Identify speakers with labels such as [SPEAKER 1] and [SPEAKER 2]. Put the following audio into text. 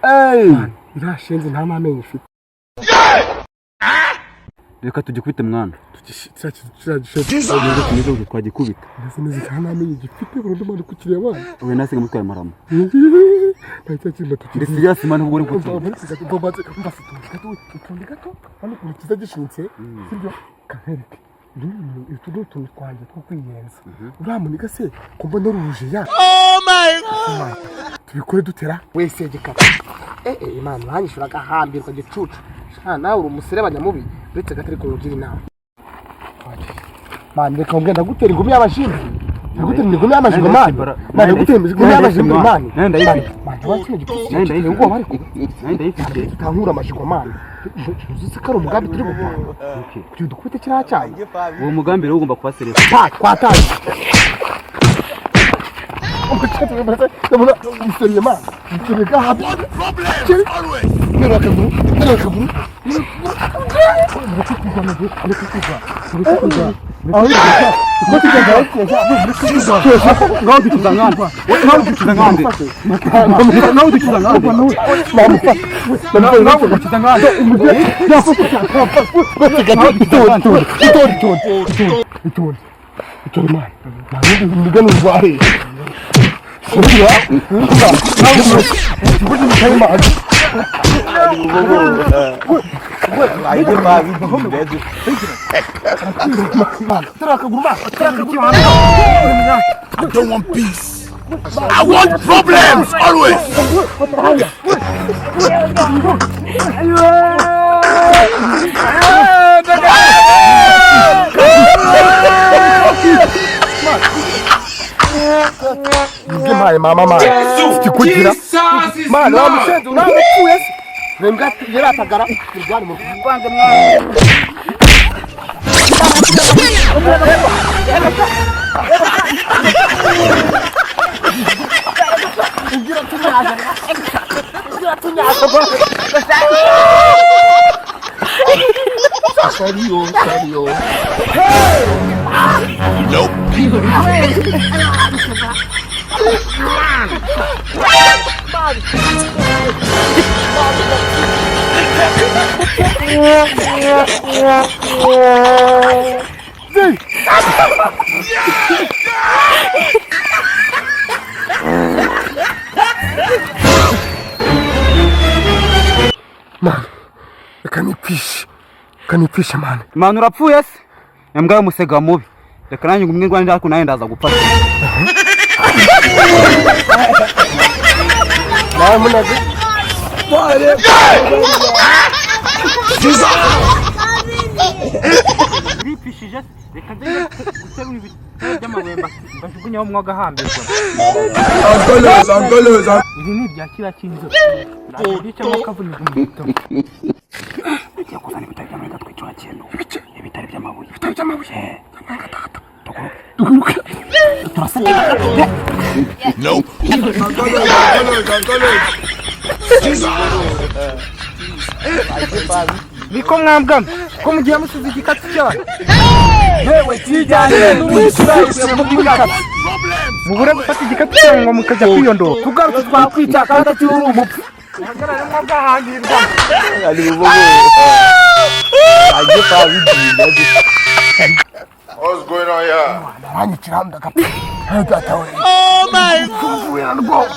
[SPEAKER 1] Ey!
[SPEAKER 2] Irashenze, nta n'amenyo ifite.
[SPEAKER 1] Reka tugikubite, mwana.
[SPEAKER 2] Kiriya gishenze.
[SPEAKER 1] Nubwo tumeze gutya, twagikubita.
[SPEAKER 2] Ndetse neza, nta n'amenyo gifite burundu, mwana, kukireba.
[SPEAKER 1] Oya, nasiga mutwaye marama.
[SPEAKER 2] Nta cya kintu
[SPEAKER 1] Ndi
[SPEAKER 2] tukiri.
[SPEAKER 1] serious, man, ubwo uri gutya.
[SPEAKER 2] Umva, utundi gato, utundi gato hano, ukuntu kiza gishinze, sibyo? Kankwereke. Utu ni utuntu twanjye two kwiyenza. Uriya muniga se ko mbona ruje ya? Tubikore dutera wese gikapa. Eh, Imana uranyishura agahambirwa gicucu. Sha, nawe uri umuserebanya mubi. Uretse gato, ariko nkugira inama. Man, reka nkubwire, ndagutera ingumi y'abashinzi, ndagutera ingumi y'amajingo, man. Man, ndagutera ingumi y'amajingo, man.
[SPEAKER 1] Nayo ndayifite.
[SPEAKER 2] Man, ntiwari kino gipfusi
[SPEAKER 1] Nayo
[SPEAKER 2] giteye
[SPEAKER 1] ndayifite.
[SPEAKER 2] ubwoba, ariko
[SPEAKER 1] Nayo ndayifite.
[SPEAKER 2] tutankura amajigo, man. Uzi se ko ari umugambi turi gupanga kugira dukubite kiriya cyana?
[SPEAKER 1] Uwo mugambi rero ugomba kuba serious.
[SPEAKER 2] Pa, twatangiye. Iseriye, man, iseriye gahabi. Nterura akaguru, nterura akaguru.
[SPEAKER 1] Ngaho dukiza nkande, ngaho dukiza nkande, ngaho dukiza nkande, ngaho dukiza nkande.
[SPEAKER 2] Itonde, itonde, man. Nigga, urwaye.
[SPEAKER 3] I don't want peace. I want problems always.
[SPEAKER 2] Mpaye mama, mama kugira mana wa mushenzi, nawe upfuye se? Rembwa yaratagara turwane mu Rwanda, mwana. Sorry yo, sorry yo.
[SPEAKER 3] Nope.
[SPEAKER 2] Man, reka nipfishe, reka nipfishe, man.
[SPEAKER 1] Mwana, urapfuye se? Imbwa y'umusega mubi. Reka nanjye ngumwe ndwane, ariko nawe ndaza gupfa.
[SPEAKER 2] Nawe munaze.
[SPEAKER 1] Bipfishije, reka nze guterura ibitare by'amabuye mbajugunyeho umwuga ahambirwa. Iri ni irya kiriya cy'inzoka, ntabwo kavunije umuheto. Tugiye kuzana ibitare by'amabuye gatwicura kintu, ibitare by'amabuye,
[SPEAKER 2] Ibitare by'amabuye.
[SPEAKER 1] Tuguruke, turaseka.
[SPEAKER 3] Nope.
[SPEAKER 1] Niko mwambwamo ko mugiye musize igikatsi cyanyu, yewe kijyanye mubure gufata igikatsi cyanyu ngo mukajya kwiyondora, tugarutse twakwica kandi akiri uri umupfu. Muhagarare mwabwahangirwa.
[SPEAKER 3] What's going on here?
[SPEAKER 2] Aranyicira ndagapfa. Data we. Oh my God.